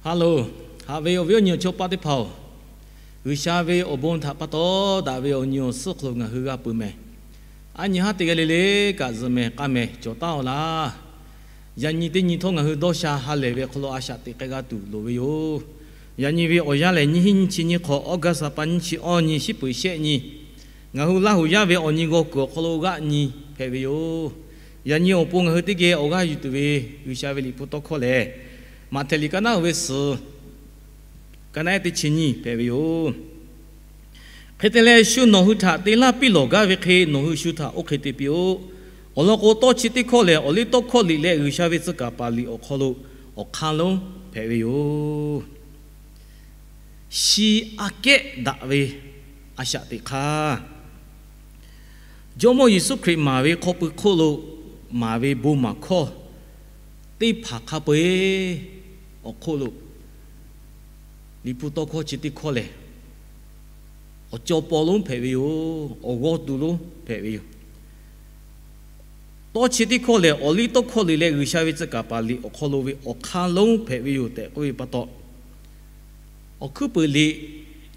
Hello, haꞈ ve awˬ viˉ awˬ nyi awˬ chawˇ paˆ teˇ hpaˍ-oˬ, G'uiˬsha ve awˬ bon htaꞈ pa taw daꞈ ve awˬ nyi awˬ suhˉ hk'aw lo ngaˬ hui g'a peuˬ mehˍ. A nyi haˉ teˇ g'aˇ le le kaꞈ zuhꞈ mehˍ k'aˇ mehˍ cawˬ taˉ-aw laˇ. Yaꞈ nyi teˇ nyi htawˇ ngaˬ hui dawˇ sha ha lehˬ ve hk'aw lo a shaꞈ teꞈ k'ai g'a tuˬ loˍ ve yoˬ. Yaꞈ nyi ve awˬ yanˇ lehˬ, nyiˇ hinˉ nyiˇ chi nyiˇ hk'awꞈ August ha pa nyiˇ chi awˇ nyi shiˉ peuˍ shehˆ nyi, ngaˬ hui Laˇ huˍ yaˇ ve awˬ nyi g'aw kuiˬ awˬ hk'aw lo g'aˆ nyi hpehꞈ ve yoˬ. Yaꞈ nyi awˬ pon ngaˬ hui teˇ geh awˬ g'aˇ yuˬ tuˬ ve G'uiˬsha ve liꞈ hpu tawˇ hkawˇ lehˬ, Maꞈhtehˍ liꞈ ka naˉ-oˬ ve suhˍ, ka naˉ teˇ chi nyiˇ hpehꞈ ve yoˬ. Hk'e te leh, shu nawˬ hui htaꞈ te laˇ piˇ lawˬ gaˇ ve hk'e nawˬ hui shu htaꞈ oˇ hk'e te piˇ-oˆ. Awˬ lawn k'o, tawˇ chi teˇ hkawˇ lehˬ, awˬ liˇ tawˇ hkawˇ liꞈ leh G'uiˬsha ve tcuh kaˍ paˍ liꞈ awˬ hk'aw lo awˬ hk'aˇ lonˉ hpehꞈ ve yoˬ. Shi aꞈ kehˉ daꞈ ve a shaꞈ teꞈ hk'aˇ, Jawˇmawˇ Yeˍsuˆ Hkriꞈ maˍ ve hk'aw pui hk'oˆ lo maˍ ve bon maˍ hkawˇ teˇ hpaˍ hk'a peu-eˬ awˬ hk'oˆ lo, liꞈ hpu tawˇ hkawˇ chi teˇ hkawˇ lehˬ, awˬ caw paw lonˉ hpehꞈ ve yoˬ. Awˬ g'awˇ tu lonˉ hpehꞈ ve yoˬ. Tawˇ chi teˇ hkawˇ lehˬ, awˬ liˇ tawˇ hkawˇ liꞈ leh G'uiˬsha ve tcuh kaˍ paˍ liꞈ awˬ hk'aw lo ve awˬ hk'aˇ lonˉ hpehꞈ ve yoˬ tehꞈ k'oˆ ve pa taw, awˬ hkuiˉ puiˍ liꞈ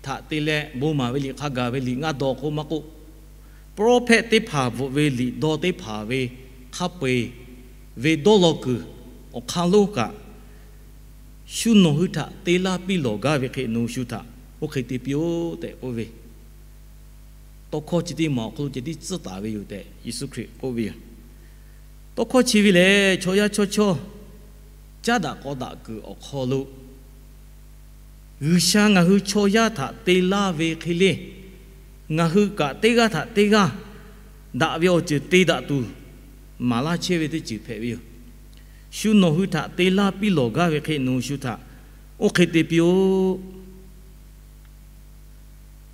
htaꞈ te leh bon maˍ ve liꞈ hk'a gaˬ ve liꞈ ngaˇ dawˇ k'oˆ maˇ k'oˆ, prophet teˇ hpaˍ bvuhꞈ ve liꞈ dawˇ teˇ hpaˍ ve hk'a peu-eˬ ve dawˇ law kuiˬ awˬ hk'aˇ lonˉ kaꞈ, shu nawˬ hui htaꞈ te laˇ piˇ lawˬ gaˇ ve hk'e nawˬ hui shu htaꞈ oˇ hk'e te piˇ-oˆ tehꞈ k'oˆ ve tawˇ hkawˇ chi teˇ maˬ awˬ hk'aw lo ceh tiˉ tcuhˉ taˍ ve yoˬ tehꞈ Yeˍsuˆ Hkriꞈ k'oˆ ve yoˬ. Tawˇ hkawˇ chi ve lehˬ, chaw yaˇ chawˇ chawˇ caˉ daꞈ k'aw daꞈ kuiˬ awˬ hk'aw lo G'uiˬsha ngaˬ hui chaw yaˇ htaꞈ te laˇ ve hk'e le, ngaˬ hui kaꞈ teˇ g'aˇ htaꞈ teˇ g'aˇ daꞈ ve awˬ ceuˬ te daꞈ tuˬ maˍ laˇ chehˇ ve teˇ ceuˬ hpehꞈ ve yoˬ. Shu nawˬ hui htaꞈ te laˇ piˇ lawˬ gaˇ ve hk'e nawˬ hui shu htaꞈ oˇ hk'e te piˇ-oˆ.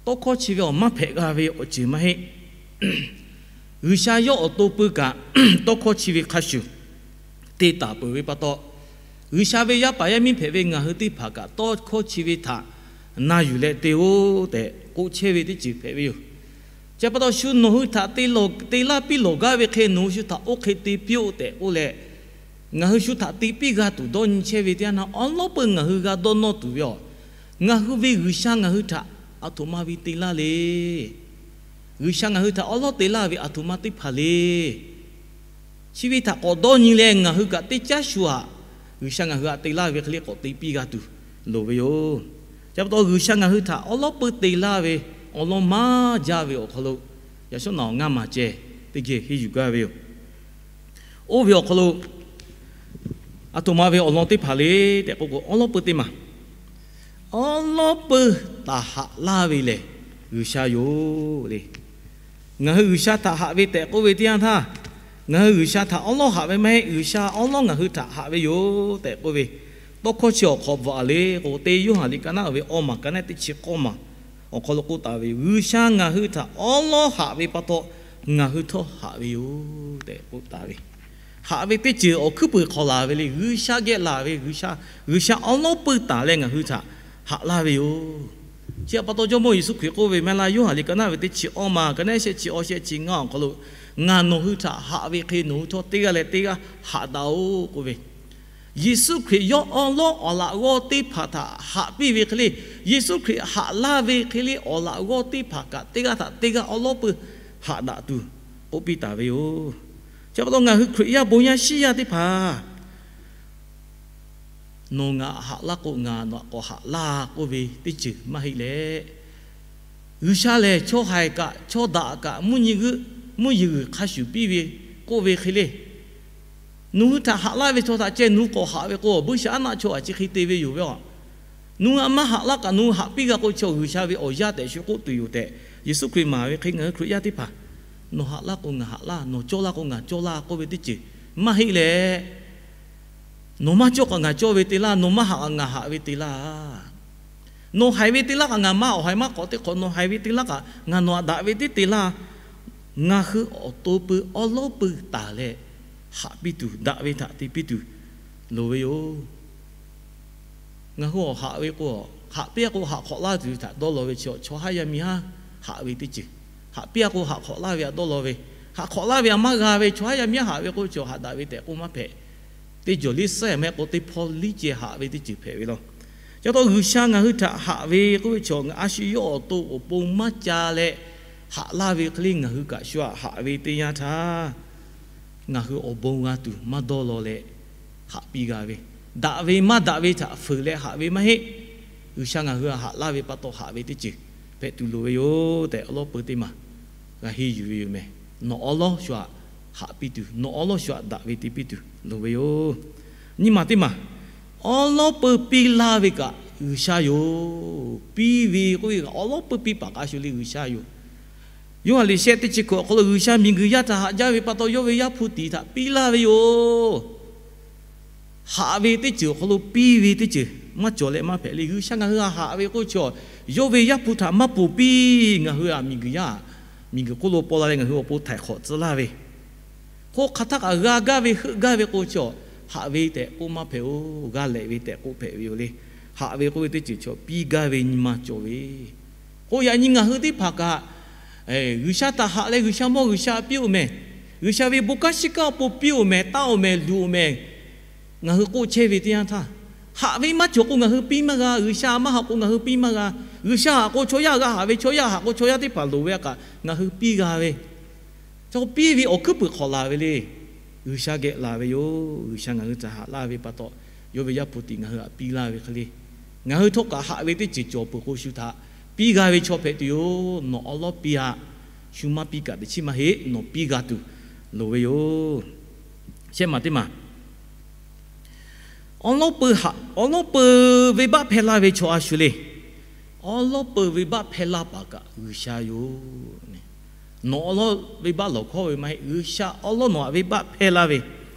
Tawˇ hkawˇ chi ve awˬ maˇ hpehꞈ g'a ve awˬ ceuˬ maˇ heˆ. G'uiˬsha yawˇ awˬ to pui kaꞈ tawˇ hkawˇ chi ve hk'a shuˍ te taˍ peuˬ ve pa taw, G'uiˬsha ve yaˇ paˍ yaˇ miˇ hpehꞈ ve ngaˬ hui teˇ hpaˍ kaꞈ tawˇ hkawˇ chi ve htaꞈ na yuˬ leh te-oˆ tehꞈ k'oˆ chehˇ ve teˇ ceuˬ hpehꞈ ve yoˬ. Chi pa taw shu nawˬ hui htaꞈ te laˇ piˇ lawˬ gaˇ ve hk'e nawˬ hui shu htaꞈ oˇ hk'e te piˇ-oˆ tehꞈ k'oˆ leh, ngaˬ hui shu htaꞈ te piˇ g'a tuˬ dawˇ nyi chehˇ ve teˇ yanˇ htaˇ, awˉ lawˉ peu ngaˬ hui g'a dawˇ nawˇ tuˬ ve awˬ, ngaˬ hui ve G'uiˬsha ngaˬ hui htaꞈ aˬ htoꞈ ma ve te laˇ le. G'uiˬsha ngaˬ hui htaꞈ awˉ lawˉ te laˇ ve aˬ htoꞈ ma teˇ hpaˍ le. Chi ve htaꞈ k'awꞈ dawˇ nyi leh ngaˬ hui kaꞈ teˇ caˉ shu htaꞈ G'uiˬsha ngaˬ hui htaꞈ te laˇ ve hk'e le k'awꞈ te piˇ g'a tuˬ loˍ ve yoˬ. Chi pa taw G'uiˬsha ngaˬ hui htaꞈ awˉ lawˉ peu te laˇ ve awˬ lawn maˇ jaˇ ve awˬ hk'aw lo, yaꞈ shawˉ naꞈ awˬ ngaˇ maˬ ceh teˇ geh henˇ yuˬ gaˇ ve yoˬ. Oˇ ve awˬ hk'aw lo aˬ htoꞈ ma ve awˬ lawn teˇ hpaˍ le tehꞈ k'oˆ k'o, awˉ lawˉ peu teˇ maˬ, awˉ lawˉ peu taˍ haꞈ laˇ ve lehˬ G'uiˬsha yoˬ le. Ngaˬ hui G'uiˬsha htaꞈ haꞈ ve tehꞈ k'oˆ ve teˇ yanˇ htaˇ, ngaˬ hui G'uiˬsha htaꞈ awˉ lawˉ haꞈ ve maˇ heˆ. G'uiˬsha awˉ lawˉ ngaˬ hui htaꞈ haꞈ ve yoˬ tehꞈ k'oˆ ve tawˇ hkawˇ chi awˬ hk'awꞈ bvuhꞈ a le k'o, teˇ Yoˇhanˬ liꞈ ka naˉ ve awˇ maˬ ka naˉ teˇ chi k'awˇ maˬ awˬ hk'aw lo k'oˆ taˍ ve, G'uiˬsha ngaˬ hui htaꞈ awˉ lawˉ haꞈ ve pa taw ngaˬ hui htawˇ haꞈ ve yoˬ tehꞈ k'oˆ taˍ ve. Haꞈ ve teˇ ceuˬ awˬ hkuiˉ puiˍ hk'aw laˬ ve le. G'uiˬsha geh laˬ ve, G'uiˬsha, G'uiˬsha awˉ lawˉ peu taˍ leh ngaˬ hui htaꞈ haꞈ laˇ ve yoˬ. Chi pa taw Jawˇmawˇ Yeˍsuˆ Hkriꞈ k'oˆ ve maˇ heˆ laˇ, Yoˇhanˬ liꞈ ka naˉ ve teˇ chi awˇ maˬ ka naˉ shehˆ chi awˇ shehˆ chi ngaˇ awˬ hk'aw lo, Ngaˬ nawˬ hui htaꞈ haꞈ ve hk'e nawˬ hui htawˇ teˇ g'aˇ leh teˇ g'aˇ haꞈ daꞈ-oꞈ k'oˆ ve, Yeˍsuˆ Hkriꞈ yawˇ awˉ lawˉ awˬ laꞈ g'awˇ teˇ hpaˍ htaꞈ haꞈ piˇ ve hk'e le, Yeˍsuˆ Hkriꞈ haꞈ laˇ ve hk'e le awˬ laꞈ g'awˇ teˇ hpaˍ kaꞈ teˇ g'aˇ htaꞈ teˇ g'aˇ awˉ lawˉ peu haꞈ daꞈ tuˬ k'oˆ piˇ taˍ ve yoˬ. Chi pa taw ngaˬ hui Hkriꞈ yaˇ bon yaˇ shiˉ yaˇ teˇ hpaˍ nawˬ ngaˬ haꞈ laˇ k'o, ngaˬ nawˬ aꞈ k'awꞈ haꞈ laˇ k'oˆ ve teˇ ceuˬ maˇ heˆ leh, G'uiˬsha lehˬ chaw haiˬ kaꞈ chaw daꞈ kaꞈ mvuhˇ nyi g'euˆ mvuhˇ yeˬ g'uiˬ hk'a shuˍ piˇ ve k'oˆ ve hk'e le. Nawˬ hui htaꞈ haꞈ laˇ ve chaw htaꞈ ceh nawˬ hui k'awꞈ haꞈ ve k'o, buiˇshaˆaˉnaˆ chaw aꞈ chi hk'e te ve yoˬ ve a. Nawˬ hui aꞈ maˇ haꞈ laˇ kaꞈ nawˬ hui haꞈ piˇ g'a k'o, chaw G'uiˬsha ve awˬ yaˇ tehꞈ shu k'oˆ tuˬ yoˬ tehꞈ Yeˍsuˆ Hkriꞈ maˍ ve hk'e ngaˬ hui Hkriꞈ yaˇ teˇ hpaˍ, nawˬ haꞈ laˇ k'o ngaˬ haꞈ laˇ, nawˬ cawˇ laˇ k'o ngaˬ cawˇ laˇ k'oˆ ve teˇ ceuˬ maˇ heˆ leh, nawˬ maˇ cawˇ kaꞈ ngaˬ cawˇ ve te laˇ, nawˬ maˇ haꞈ kaꞈ ngaˬ haꞈ ve te laˇ. Nawˬ haiˬ ve te laˇ kaꞈ ngaˬ maˇ awˬ haiˬ maˇ k'awꞈ teˇ hk'awꞈ, nawˬ haiˬ ve te laˇ kaꞈ ngaˬ nawˬ aꞈ daꞈ ve teˇ te laˇ. Ngaˬ hui awˬ to peu awˉ lawˉ peu taˍ leh haꞈ piˇ tuˬ, daꞈ ve htaꞈ te piˇ tuˬ loˍ ve yoˬ. Ngaˬ hui awˬ haꞈ ve k'o, haꞈ piˇ-a k'o haꞈ hk'awꞈ laˇ tuˬ ve htaꞈ dawˇ law ve chi, chaw haˉ yaˇ miˇ haˉ haꞈ ve teˇ ceuˬ, haꞈ piˇ-a k'o haꞈ hk'awꞈ laˇ ve htaꞈ dawˇ law ve, haꞈ hk'awꞈ laˇ ve htaꞈ maˇ g'a ve chaw haˉ yaˇ miˇ haˉ haꞈ ve k'o, chaw haꞈ daꞈ ve tehꞈ k'oˆ maˇ hpehꞈ. Teˇ jawˬ liˇ suhˉ maˇ heˆ k'o teˇ hpawˇ liˇ ceh haꞈ ve teˇ ceuˬ hpehꞈ ve law. Ca taw G'uiˬsha ngaˬ hui htaꞈ haꞈ ve k'oˆ ve chaw, a shu yawˇ awˬ to awˬ pon maˇ ca leh haꞈ laˇ ve hk'e le, ngaˬ hui kaꞈ shu htaꞈ haꞈ ve teˇ yanˇ htaˇ, ngaˬ hui awˬ bon g'a tuˬ maˇ dawˇ law leh haꞈ piˇ g'a ve, daꞈ ve maˇ daꞈ ve htaꞈ fuiˍ leh haꞈ ve maˇ heˆ. G'uiˬsha ngaˬ hui htaꞈ haꞈ laˇ ve pa taw haꞈ ve teˇ ceuˬ hpehꞈ tuˬ loˍ ve yoˬ tehꞈ, awˉ lawˉ peu teˇ maˬ g'a henˇ yuˬ ve yoˬ meh. Nawˬ awˉ lawˉ shu htaꞈ haꞈ piˇ tuˬ, nawˬ awˉ lawˉ shu htaꞈ daꞈ ve te piˇ tuˬ loˍ ve yoˬ. Nyi maˬ teˇ maˬ, awˉ lawˉ peu piˇ laˇ ve kaꞈ G'uiˬsha yoˬ. Piˇ ve k'oˆ ve kaꞈ awˉ lawˉ peu piˇ paˍ kaꞈ a shu le G'uiˬsha yoˬ. Yoˇhanˬ liꞈ shehˆ teˇ chi hkawꞈ awˬ hk'aw lo G'uiˬsha miˬguiˬ yaˇ htaꞈ haꞈ jaˇ ve pa taw, yawˇ ve Yaˇ hpu tiˍ htaꞈ piˇ laˇ ve yoˬ. Haꞈ ve teˇ ceuˬ awˬ hk'aw lo piˇ ve teˇ ceuˬ maˇ cawˬ leh maˇ hpehꞈ le. G'uiˬsha ngaˬ hui htaꞈ haꞈ ve k'oˆ ve chaw, yawˇ ve Yaˇ hpu htaꞈ maˇ ponˬ piˇ, ngaˬ hui htaꞈ miˬguiˬ yaˇ, miˬguiˬ hk'oˆ lo paw la leh ngaˬ hui awˬ pon htaiˍ hk'awꞈ tcuh laˇ ve, hk'oˆ hk'aˬ htaˇ kaꞈ g'a gaˇ ve heuˆ gaˇ ve k'o chaw, haꞈ ve tehꞈ k'oˆ maˇ hpehꞈ-oˬ. G'a lehꞈ ve tehꞈ k'oˆ hpehꞈ ve yoˬ le. Haꞈ ve k'oˆ ve teˇ ceuˬ chaw piˇ gaˇ ve nyi ma cawˬ ve k'o, yaꞈ nyi ngaˬ hui teˇ hpaˍ kaꞈ G'uiˬsha htaꞈ haꞈ leh G'uiˬsha mawˇ G'uiˬsha piˇ-oˬ meh. G'uiˬsha ve bon kanˉ shiˉ kanˉ awˬ pon piˇ-oˬ meh, taˇ-oˬ meh, luˬ-oˬ meh. Ngaˬ hui k'oˆ chehˇ ve teˇ yanˇ htaˇ, haꞈ ve maˇ cawˬ k'o ngaˬ hui piˇ maˇ g'a. G'uiˬsha maˇ haꞈ k'o ngaˬ hui piˇ maˇ g'a. G'uiˬsha haꞈ k'o chaw yaˇ g'a haꞈ ve, chaw yaˇ haꞈ k'o chaw yaˇ teˇ hpaˍ loˍ ve a kaꞈ ngaˬ hui piˇ g'a ve, chaw piˇ ve awˬ hkuiˉ puiˍ hk'awꞈ laˬ ve le. G'uiˬsha geh laˬ ve yoˬ. G'uiˬsha ngaˬ hui htaꞈ haꞈ laˇ ve pa taw, yawˇ ve Yaˇ hpu tiˍ ngaˬ hui htaꞈ piˇ laˇ ve hk'e le, ngaˬ hui htawˇ kaꞈ haꞈ ve teˇ ceuˬ cawˬ peuˬ k'o shu htaꞈ piˇ g'a ve chaw hpehꞈ tuˬ yoˬ. Nawˬ awˉ lawˉ piˇ-a. Shu maˇ piˇ kaꞈ teꞈ chiˉ maˇ heˆ, nawˬ piˇ g'a tuˬ loˍ ve yoˬ. Shehˆ maˬ teˇ maˬ, awˉ lawˉ peu haꞈ, awˉ lawˉ peu venˇbaˆ hpehˇ laˇ ve chaw a shu le. Awˉ lawˉ peu venˇbaˆ hpehˇ laˇ paˍ kaꞈ G'uiˬsha yoˬ. Nawˬ awˉ lawˉ venˇbaˆ lawˬ hkawˉ ve maˇ heˆ. G'uiˬsha awˉ lawˉ nawˬ htaꞈ venˇbaˆ hpehˇ laˇ ve.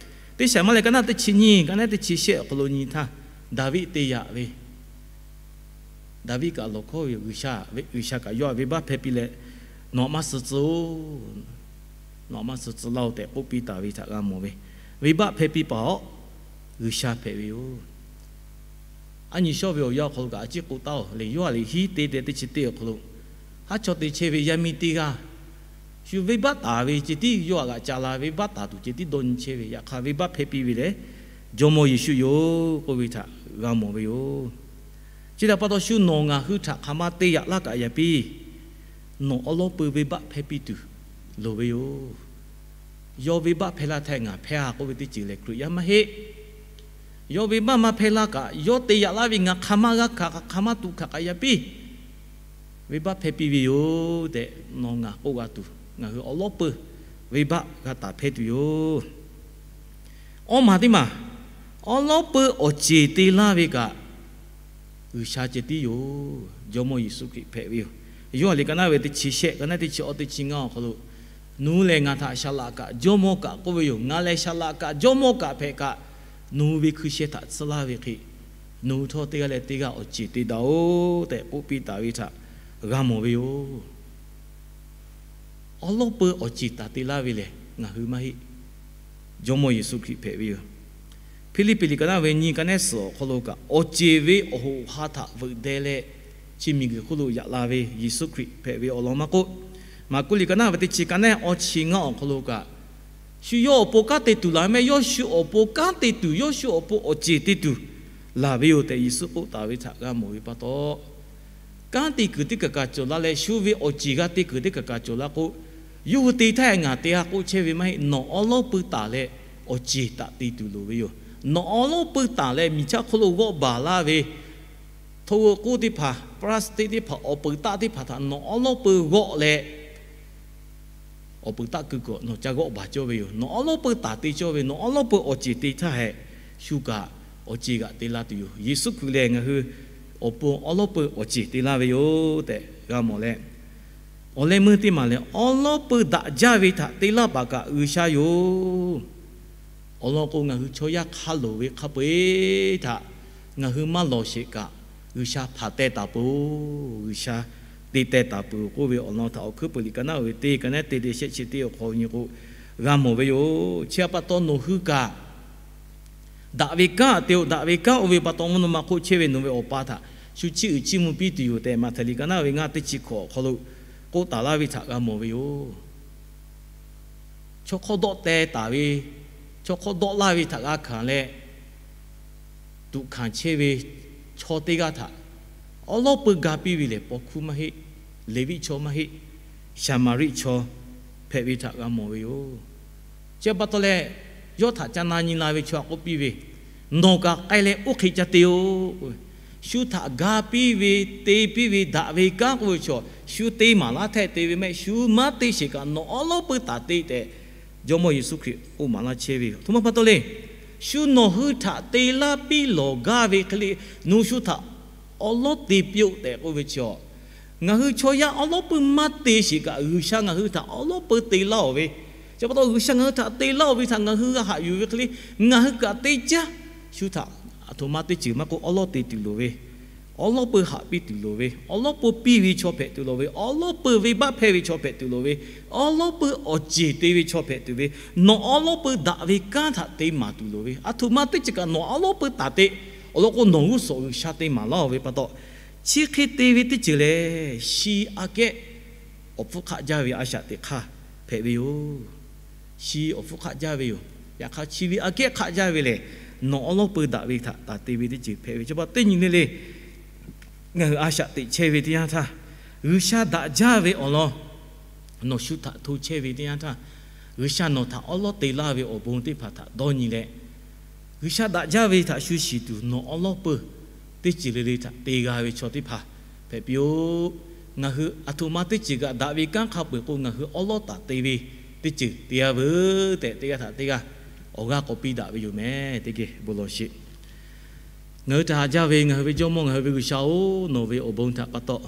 Teˇ shehˍ maˇ leh ka naˆ teˇ chi nyiˇ, ka naˆ teˇ chi shehˆ awˬ hk'aw lo nyi htaˇ, Daˍviˆ te yaꞈ ve, Daˍviˆ kaꞈ lawˬ hkawˉ ve yoˬ. G'uiˬsha, G'uiˬsha kaꞈ yawˇ htaꞈ venˇbaˆ hpehˇ piˇ leh, Nawˬ maˇ suh tcuh-oˬ, nawˬ maˇ suh tcuh laˇ-oˬ tehꞈ k'oˆ piˇ taˍ ve htaꞈ g'a mawˬ ve, venˇbaˆ hpehˇ piˇ paˍ-oˬ, G'uiˬsha hpehꞈ ve yoˬ. Aˉ nyi shawˇ ve awˬ yanˇ awˬ hk'aw lo kaꞈ a ciˉ k'oˆ taˍ-oˬ le. Yawˇ a liꞈ hiˉ te te teˇ chi teˇ awˬ hk'aw lo, haˉ chaw te chehˇ ve yaˇ miˇ teˇ g'aˇ shu venˇbaˆ taˍ ve ceh tiˉ yawˇ htaꞈ g'aꞈ ca la, venˇbaˆ taˍ tuˬ ceh tiˉ dawˇ nyi chehˇ ve, yaꞈ hk'aˇ venˇbaˆ hpehˇ piˇ ve lehˬ, Jawˇmawˇ Yeˍsuˆ yoˬ k'oˆ ve htaꞈ g'a mawˬ ve yoˬ. Chi htaꞈ pa taw shu nawˬ ngaˬ hui htaꞈ hk'aˬ ma te yaꞈ laˇ kaꞈ yaꞈ piˇ, nawˬ awˉ lawˉ peu venˇbaˆ hpehˇ piˇ tuˬ loˍ ve yoˬ. Yawˇ venˇbaˆ hpehˇ laˇ htaˇ ngaˬ hpehˇ-a k'oˆ ve teˇ ceuˬ lehˬ Hkriꞈ yaˇ maˇ heˆ. Yawˇ venˇbaˆ maˇ hpehˇ laˇ kaꞈ, yawˇ te yaꞈ laˇ ve ngaˬ hk'aˬ ma g'a hkanˍ, hk'aˬ ma tuꞈ hkanˍ kaꞈ yaꞈ piˇ, venˇbaˆ hpehˇ piˇ ve yoˬ tehꞈ nawˬ ngaˬ k'oˆ g'a tuˬ, ngaˬ hui awˉ lawˉ peu venˇbaˆ g'a taˍ hpehˇ tuˬ yoˬ. Awˇ maˬ teˇ maˬ, awˉ lawˉ peu awˬ ceˬ te laˇ ve kaꞈ G'uiˬsha ceh tiˉ yoˬ. Jawˇmawˇ Yeˍsuˆ Hkriꞈ hpehꞈ ve yoˬ. Yoˇhanˬ liꞈ ka naˆ ve teˇ chi shehˆ, ka naˆ teˇ chi awˇ teˇ chi ngaˇ awˬ hk'aw lo, Nawˬ hui lehˬ ngaˬ htaꞈ Saˍ laꞈ kaꞈ Jawˇmawˇ kaꞈ k'oˆ ve yoˬ. Ngaˬ lehˬ Saˍ laꞈ kaꞈ Jawˇmawˇ kaꞈ hpehꞈ kaꞈ, nawˬ hui ve hkui sheh htaꞈ tsuhˇ laˇ ve hk'e, nawˬ hui htawˇ teˇ g'aˇ leh teˇ g'aˇ awˬ ceˬ te daꞈ-oˬ tehꞈ k'oˆ piˇ taˍ ve htaꞈ g'a mawˬ ve yoˬ. Awˉ lawˉ peu awˬ ceˬ taˍ te laˇ ve lehˬ ngaˬ hui maˇ heˆ. Jawˇmawˇ Yeˍsuˆ Hkriꞈ hpehꞈ ve yoˬ. Hpiˇliˇpiˆ liꞈ ka naˆ ve nyi, ka naˆ suhˍ awˬ hk'aw lo kaꞈ, awˬ ceˬ ve awˬ hoꞈ awˬ ha htaꞈ veuꞈ deh leh, chi miˬguiˬ hk'oˆ lo yaꞈ la ve Yeˍsuˆ Hkriꞈ hpehꞈ ve awˬ lawn maˇ k'oˆ, Maˍkuˆ liꞈ ka naˆ ve teˇ chi, ka naˆ awˇ chi ngaˇ awˬ hk'aw lo kaꞈ, shu yawˇ awˬ pon kanˉ te tuˬ laˬ meh, yawˇ shu awˬ pon kanˉ te tuˬ, yawˇ shu awˬ pon awˬ ceˬ te tuˬ laˬ ve yoˬ tehꞈ Yeˍsuˆ k'oˆ taˍ ve htaꞈ g'a mawˬ ve pa taw, kanˉ te kuiˬ teˇ kaˬ kaˬ cawˬ la leh, shu ve awˬ ceˬ g'a te kuiˬ teˇ kaˬ kaˬ cawˬ la k'o, yawˇ hui te htaˇ ngaˬ te g'a k'oˆ chehˇ ve maˇ heˆ. Nawˬ awˉ lawˉ peu taˍ leh awˬ ceˬ taˍ te tuˬ loˍ ve yoˬ. Nawˬ awˉ lawˉ peu taˍ leh miˬ chaˇ hk'oˆ lo g'awˆ baˬ laˇ ve, hto g'oˆ k'oˆ teˇ hpaˍ, plastic teˇ hpaˍ, awˬ peuˬ taˆ teˇ hpaˍ htaꞈ nawˬ awˉ lawˉ peu g'awˆ leh, awˬ peuˬ taˆ keu kuiˬ nawˬ ca g'awˆ baˬ cawˇ ve yoˬ. Nawˬ awˉ lawˉ peu taˍ te cawˇ ve, nawˬ awˉ lawˉ peu awˬ ceˬ te htaˇ hehꞈ, shu kaꞈ awˬ ceˬ g'aꞈ te la tuˬ yoˬ. Yeˍsuˆ Hkriꞈ lehˬ ngaˬ hui awˬ pon awˉ lawˉ peu awˬ ceˬ te laˇ ve yoˬ tehꞈ g'a mawˬ leh, awˬ leh meuˇ teˇ maˬ lehˬ, awˉ lawˉ peu daꞈ jaˇ ve htaꞈ te laˇ paˍ kaꞈ G'uiˬsha yoˬ. Awˬ lawn k'o, ngaˬ hui chaw yaˇ hk'a loˍ ve hk'a peu-eˬ htaꞈ ngaˬ hui maˇ lawˬ sheˍ kaꞈ, G'uiˬsha hpanˍ teh taˍ peuˬ-oˬ, G'uiˬsha te teh taˍ peuˬ-oˬ k'oˆ ve awˬ lawn htaꞈ awˬ hkuiˉ puiˍ liꞈ ka naˆ ve teˇ, ka naˆ teˇ te shehˆ chi teˇ awˬ hk'aw nyi k'o, g'a mawˬ ve yoˬ. Chi htaꞈ pa taw nawˬ hui kaꞈ daꞈ ve kanˉ te-o. Daꞈ ve kanˉ oˇ ve pa taw mvuhˇ naw ma hk'oˆ chehˇ ve nawˬ ve Awˬ pa htaꞈ shu chiˇ uiˍ chiˇ mvuh piˇ tuˬ yoˬ tehꞈ, Maꞈhtehˍ liꞈ ka naˆ ve ngaˇ teˇ chi hkawꞈ awˬ hk'aw lo k'oˆ taˍ laˇ ve htaꞈ g'a mawˬ ve yoˬ. Chaw hk'awˇ dawˆ teh taˍ ve, chaw hk'awˇ dawˆ laˇ ve htaꞈ g'a hkanˍ leh, tuꞈ hkanˍ chehˇ ve chaw teˇ g'aˇ htaꞈ awˉ lawˉ peuˇ ga piˇ ve lehˬ, paw hkuˇ maˇ heˆ, Leˍviˆ chaw maˇ heˆ, Saˍmaˍriˆ chaw hpehꞈ ve htaꞈ g'a mawˬ ve yoˬ. Chi pa taw leh, yawˇ htaꞈ ca na nyi la ve chaw htaꞈ k'oˆ piˇ ve, Nawˬ kaꞈ k'ai leh oˇ hk'e ca te-oˬ. Shu htaꞈ ga piˇ ve, te piˇ ve, daꞈ ve kanˉ k'oˆ ve chaw, shu te maˍ laˇ htehꞈ te ve mehˆ. Shu maˇ te sheˍ kaꞈ nawˬ awˉ lawˉ peuˇ taˍ te tehꞈ, Jawˇmawˇ Yeˍsuˆ Hkriꞈ k'oˆ maˍ laˇ chehˇ ve yoˬ. Aˬ htoꞈ ma pa taw le, shu nawˬ hui htaꞈ te laˇ piˇ lawˬ gaˇ ve hk'e le, nawˬ shu htaꞈ awˉ lawˉ te piˇ-oˆ tehꞈ k'oˆ ve chi, ngaˬ hui chaw yaˇ awˉ lawˉ peuˇ maˇ te sheˍ kaꞈ, G'uiˬsha ngaˬ hui htaꞈ awˉ lawˉ peuˇ te laˇ-oˬ ve. Chi pa taw G'uiˬsha ngaˬ hui htaꞈ te laˇ-oˬ ve htaꞈ ngaˬ hui g'a haꞈ yuˬ ve hk'e le, ngaˬ hui kaꞈ te jaˇ. Shu htaꞈ aˬ htoꞈ ma teˇ ceuˬ maˇ k'oˆ, awˉ lawˉ te tuˬ loˍ ve, awˉ lawˉ peuˇ haꞈ piˇ tuˬ loˍ ve, awˉ lawˉ peuˇ piˇ ve chaw hpehꞈ tuˬ loˍ ve, awˉ lawˉ peuˇ venˇbaˆ hpehˇ ve chaw hpehꞈ tuˬ loˍ ve, awˉ lawˉ peuˇ awˬ ceˬ te ve chaw hpehꞈ tuˬ ve, nawˬ awˉ lawˉ peuˇ daꞈ ve kanˉ htaꞈ te maˍ tuˬ loˍ ve, aˬ htoꞈ ma teˇ ceuˬ kaꞈ nawˬ awˉ lawˉ peuˇ taˍ te. Awˬ lawn k'o, nawˬ g'uˇ suhˍ G'uiˬsha te maˍ laˇ-oˬ ve pa taw, chi hk'e te ve teˇ ceuˬ lehˬ, shi aꞈ kehˉ awˬ hpfuhˇ hk'aˆ jaˇ ve a shaꞈ teꞈ hk'aˇ hpehꞈ ve yoˬ. Shi awˬ hpfuhˇ hk'aˆ jaˇ ve yoˬ. Yaꞈ hk'aˇ, chi ve aꞈ kehˉ hk'aˆ jaˇ ve lehˬ, nawˬ awˉ lawˉ peuˇ daꞈ ve htaꞈ taˍ te ve teˇ ceuˬ hpehꞈ ve. Chi pa teˇ nyi le le, ngaˬ hui a shaꞈ teꞈ chehˇ ve teˇ yanˇ htaˇ, G'uiˬsha daꞈ jaˇ ve awˬ lawn nawˬ shu htaꞈ hto chehˇ ve teˇ yanˇ htaˇ, G'uiˬsha nawˬ htaꞈ awˉ lawˉ te laˇ ve awˬ bon teˇ hpaˍ htaꞈ dawˇ nyi leh, G'uiˬsha daꞈ jaˇ ve htaꞈ shu shiˍ tuˬ nawˬ awˉ lawˉ peuˇ teˇ ceuˬ le le htaꞈ te g'a ve chaw teˇ hpaˍ hpehꞈ piˇ-oˆ. Ngaˬ hui aˬ htoꞈ ma teˇ ceuˬ kaꞈ daꞈ ve kanˉ hk'a peu-eˬ k'o, ngaˬ hui awˉ lawˉ taˍ te ve teˇ ceuˬ te g'a veuˬ tehꞈ, teˇ g'aˇ htaꞈ teˇ g'aˇ awˬ g'aˇ k'awꞈ piˇ daꞈ ve yoˬ meh. Teˇ geh bon lawˬ sheˍ. Ngaˬ hui htaꞈ haꞈ jaˇ ve ngaˬ hui ve Jawˇmawˇ, ngaˬ hui ve G'uiˬsha-oˬ, nawˬ ve awˬ bon htaꞈ pa taw,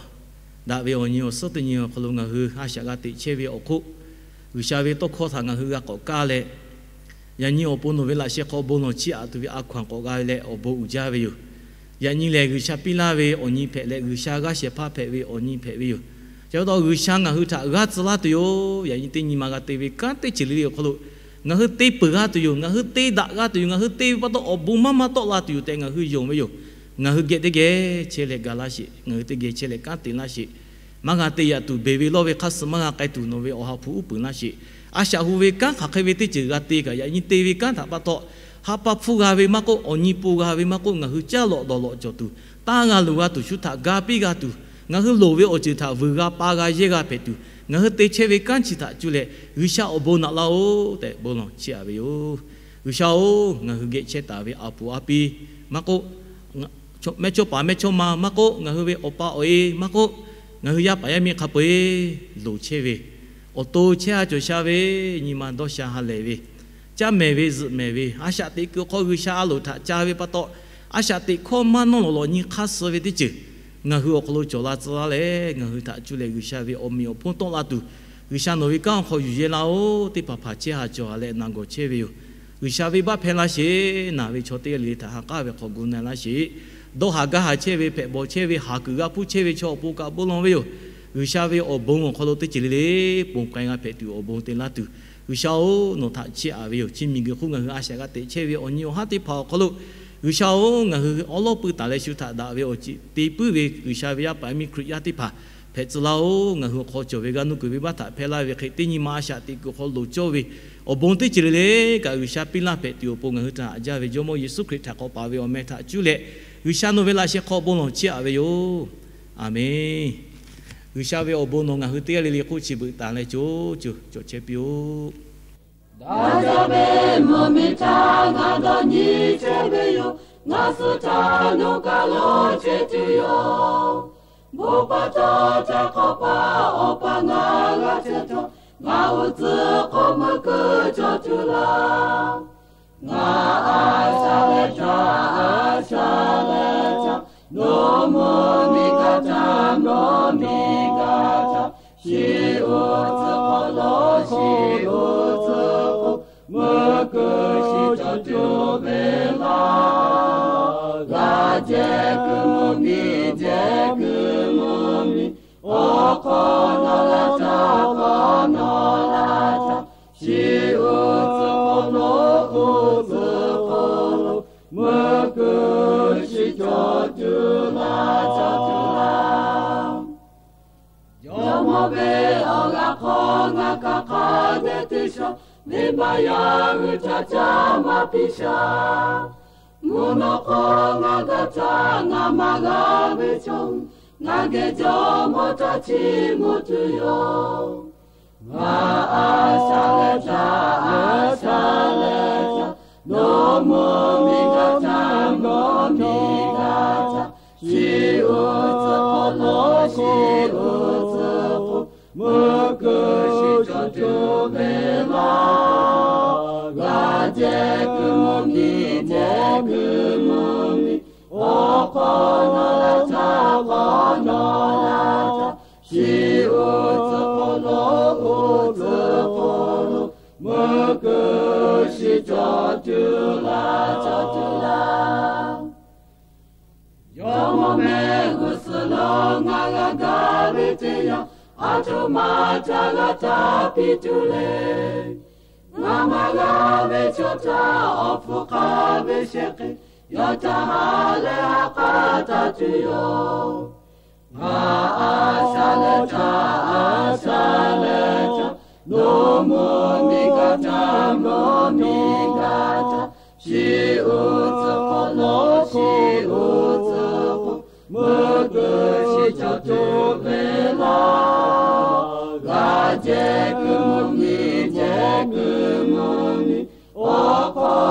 daꞈ ve awˬ nyi awˬ suhˉ teˇ nyi awˬ hk'aw lo ngaˬ hui a shaꞈ g'a teꞈ chehˇ ve awˬ hk'oˆ, G'uiˬsha ve tawˇ hkawˇ htaꞈ ngaˬ hui g'a k'awꞈ kaˇ leh, yaꞈ nyi awˬ pon nawˬ ve laꞈ sheh hk'aw bon lawˬ chiˇ aꞈ tuˬ ve a hkaw-anˬ k'awꞈ g'a ve leh awˬ bon uiˍ jaˇ ve yoˬ. Yaꞈ nyi lehˬ, G'uiˬsha piˇ laˇ ve awˬ nyi hpehꞈ leh, G'uiˬsha g'aˇ shehˍ hpaˇ hpehꞈ ve awˬ nyi hpehꞈ ve yoˬ. Chi pa taw G'uiˬsha ngaˬ hui htaꞈ g'aˇ tcuh laˇ tuˬ yoˬ. Yaꞈ nyi teˇ nyi ma g'a te ve kanˉ teˇ ceuˬ le le awˬ hk'aw lo ngaˬ hui te peuˬ g'a tuˬ yoˬ. Ngaˬ hui te daꞈ g'a tuˬ yoˬ. Ngaˬ hui te ve pa taw awˬ bon maˇ maˇ tawˆ la tuˬ yoˬ tehꞈ ngaˬ hui yonˍ ve yoˬ. Ngaˬ hui geh teˇ geh chehˇ leh ga laˇ sheˍ. Ngaˬ hui teˇ geh chehˇ leh kanˉ te laˇ sheˍ. Maˇ g'a te yaꞈ tuˬ beˬ ve lawˇ ve hk'aˇ suh maˇ g'a k'ai tuˬ nawˬ ve awˬ ha hpu uˉ peunˍ laˇ sheˍ. A shaꞈ hu ve kanˉ hk'aˬ hk'e ve teˇ ceuˬ g'a te kaꞈ, yaꞈ nyi te ve kanˉ htaꞈ pa taw, ha pa hpfuhˇ g'a ve maˇ k'oˆ, awˬ nyi po g'a ve maˇ k'oˆ, ngaˬ hui caˇ lawꞈ dawˬ lawꞈ cawˬ tuˬ, taˇ g'a loˍ g'a tuˬ, shu htaꞈ ga piˇ g'a tuˬ, ngaˬ hui loˍ ve awˬ ceuˬ htaꞈ vuiˬ g'a pa g'a yehˇ g'a hpehꞈ tuˬ, ngaˬ hui te chehˇ ve kanˉ chi htaꞈ cuˇ leh G'uiˬsha awˬ bon naꞈ laˇ-oˬ tehꞈ bon lawˬ chiˇ aꞈ ve yoˬ. G'uiˬsha-oˬ, ngaˬ hui geh chehˇ taˍ ve a puˍ a pi maˇ k'oˆ, mehˇchawˇpaˍ mehˇchawˇma maˇ k'oˆ, ngaˬ hui ve awˬ pa awˬ e maˇ k'oˆ, ngaˬ hui yaˇ paˍ yaˇ miˇ hk'a peu-eˬ loˍ chehˇ ve, awˬ to chehˇ ha cawˬ sha ve, nyi ma dawˇ sha ha lehˬ ve, caˇ mehˍ ve zuhꞈ mehˍ ve, a shaꞈ teꞈ kuiˬ awˬ hk'aw G'uiˬsha a loˍ htaꞈ ca ve pa taw, a shaꞈ teꞈ hkawˇ maˇ nawˇ lawꞈ lawꞈ nyi hk'aˇ suh ve teˇ ceuˬ ngaˬ hui awˬ hk'aw lo cawˬ la tcuh laˇ leh, ngaˬ hui htaꞈ cuˇ leh G'uiˬsha ve awˬ meꞈ awˬ hponˇ tawˆ la tuˬ, G'uiˬsha nawˬ ve kanˉ awˬ hk'aw yuˬ yehˇ laˇ-oˬ. Teˇ hpaˍ hpaˍ chehˇ ha cawˬ ha leh naˬ gawˬ chehˇ ve yoˬ. G'uiˬsha venˇbaˆ hpehˇ laˇ sheˍ. Naˬ ve chaw teˇ g'aˇ le le htaꞈ ha k'aˉ ve hk'aw gu na laˇ sheˍ. Dawˇ haˍ gaˇ haˍ chehˇ ve, hpehꞈ bawˬ chehˇ ve, haˍ kuiˬ g'a hpuˇ chehˇ ve chaw awˬ pon kaꞈ bon lawˬ ve yoˬ. G'uiˬsha ve awˬ bon awˬ hk'aw lo teˇ ceuˬ le le ponˬ k'ai g'a hpehꞈ tuˬ awˬ bon te laˇ tuˬ, G'uiˬsha-oˬ, nawˬ htaꞈ chiˇ aꞈ ve yoˬ. Chi miˬguiˬ hk'oˆ ngaˬ hui a shaꞈ g'a teꞈ chehˇ ve awˬ nyi awˬ haˉ teˇ hpaˍ awˬ hk'aw lo, G'uiˬsha-oˬ, ngaˬ hui awˉ lawˉ pui taˍ leh shu htaꞈ daꞈ ve awˬ ceˬ te puiˉ ve G'uiˬsha ve yaˇ paˍ yaˇ miˇ Hkriꞈ yaˇ teˇ hpaˍ hpehꞈ tcuh laˇ-oˬ. Ngaˬ hui awˬ hk'aw cawˬ ve g'aˇ nuˇ kuiˬ venˇbaˆ htaꞈ hpehˇ laˇ ve hk'e, teˇ nyi ma a shaꞈ teꞈ kuiˬ hk'aw loˍ cawˇ ve awˬ bon teˇ ceuˬ le le kaꞈ G'uiˬsha piˇ laˇ hpehꞈ tuˬ awˬ pon ngaˬ hui htaꞈ haꞈ jaˇ ve Jawˇmawˇ Yeˍsuˆ Hkriꞈ htaꞈ k'awꞈ paˍ ve awˬ meh htaꞈ cuˇ leh, G'uiˬsha nawˬ ve laꞈ sheh hk'aw bon lawˬ chiˇ aꞈ ve yoˬ. Aˬmenˍ. G'uiˬsha ve awˬ bon nawˬ ngaˬ hui teˇ g'aˇ le le hk'oˆ chi beuꞈ taˍ leh co co cawˬ chehˇ piˇ-oˆ. Daꞈ jaˇ ve mvuhˇmiˬ htaꞈ ngaˬ dawˇ nyi chehˇ ve yoˬ. Ngaˬ suh htaꞈ nawˬ kaꞈ lawˬ chehˇ tuˬ yoˬ. Bon pa taw htaꞈ k'awꞈ pa Awˬ pa ngaˬ g'a chehˇ htawˇ, ngaˬ uiˍ tcuhˉ k'awꞈ meuˇ keu cawˬ tuˬ laˇ. Ngaˬ a shaꞈ leh htaꞈ a shaꞈ leh htaꞈ, nawˬ mvuhˇmiˬ kaꞈ htaꞈ nawˬ miˬ kaꞈ htaꞈ, shiˍ uiˍ tcuhˉ hk'aw lo shiˍ uiˍ tcuhˉ k'o, meuˇ keu shiˍ cawˬ tuˬ ve laˇ. G'a jehˇ kuiˬ mvuhˇmiˬ jehˇ kuiˬ mvuhˇmiˬ, awˬ hk'aw nawˬ laˇ htaˇ, awˬ hk'aw nawˬ laˇ htaˇ, shiˍ uiˍ tcuhˉ hk'aw lo uiˍ tcuhˉ k'o, meuˇ keu shiˍ cawˬ tuˬ laˇ cawˬ tuˬ laˇ. Jawˇmawˇ ve awˬ g'aˇ hk'aw ngaˬ kaꞈ hk'a dehꞈ te shaw, venˇbaˆ yaˇ hui htaꞈ caˇ maˇ piˇ shaˍ. Mvuhˇ naw hk'aw ngaˬ g'a htaˇ ngaˬ maˇ g'a ve chaw, ngaˬ geh jawˇmawˇ htaꞈ chiˇ mvuh tuˬ yoˬ. Ngaˬ a shaꞈ leh htaˇ, a shaꞈ leh htaˇ, nawˬ mvuhˇ miˬ g'a htaˇ, mvuhˇ miˬ g'a htaˇ, chi uˉ tcuhˉ hk'aw lo chi uˉ tcuhˉ hk'aw, meuˇ kuiˬ shiˍ cawˬ tuˬ ve laˇ. G'a jehˬ kuiˬ mvuhˇ miˬ, jehˬ kuiˬ mvuhˇ miˬ, awˬ hk'awꞈ nawˬ la htaˇ, hk'awꞈ nawˬ la htaˇ, chi uˉ tcuhˉ hk'aw lo uˉ tcuhˉ hk'aw lo, meuˇ kuiˬ shiˍ cawˬ tuˬ laˇ, cawˬ tuˬ laˇ. Jawˇmawˇ mehˆ g'uˇ suhˍ lo ngaˬ g'a gaˇ ve teˇ yanˇ, aˬ htoꞈ ma htaꞈ g'a htaꞈ piˇ tuˬ le. Ngaˬ maˇ g'a ve chaw htaꞈ awˬ hpfuhˇ hk'a ve shehˍ hk'e, yawˇ htaꞈ ha leh ha k'aˉ taˍ tuˬ yoˬ. Ngaˬ a shaꞈ leh htaˇ, a shaꞈ leh htaˇ, nawˬ mvuhˇ miˬ g'a htaˇ, mvuhˇ miˬ g'a htaˇ, chi uˉ tcuhˉ hk'aw lo chi uˉ tcuhˉ hk'aw, meuˇ kuiˬ shiˍ cawˬ tuˬ ve laˇ. G'a jehˬ kuiˬ mvuhˇ miˬ, jehˬ kuiˬ mvuhˇ miˬ, awˬ hk'awꞈ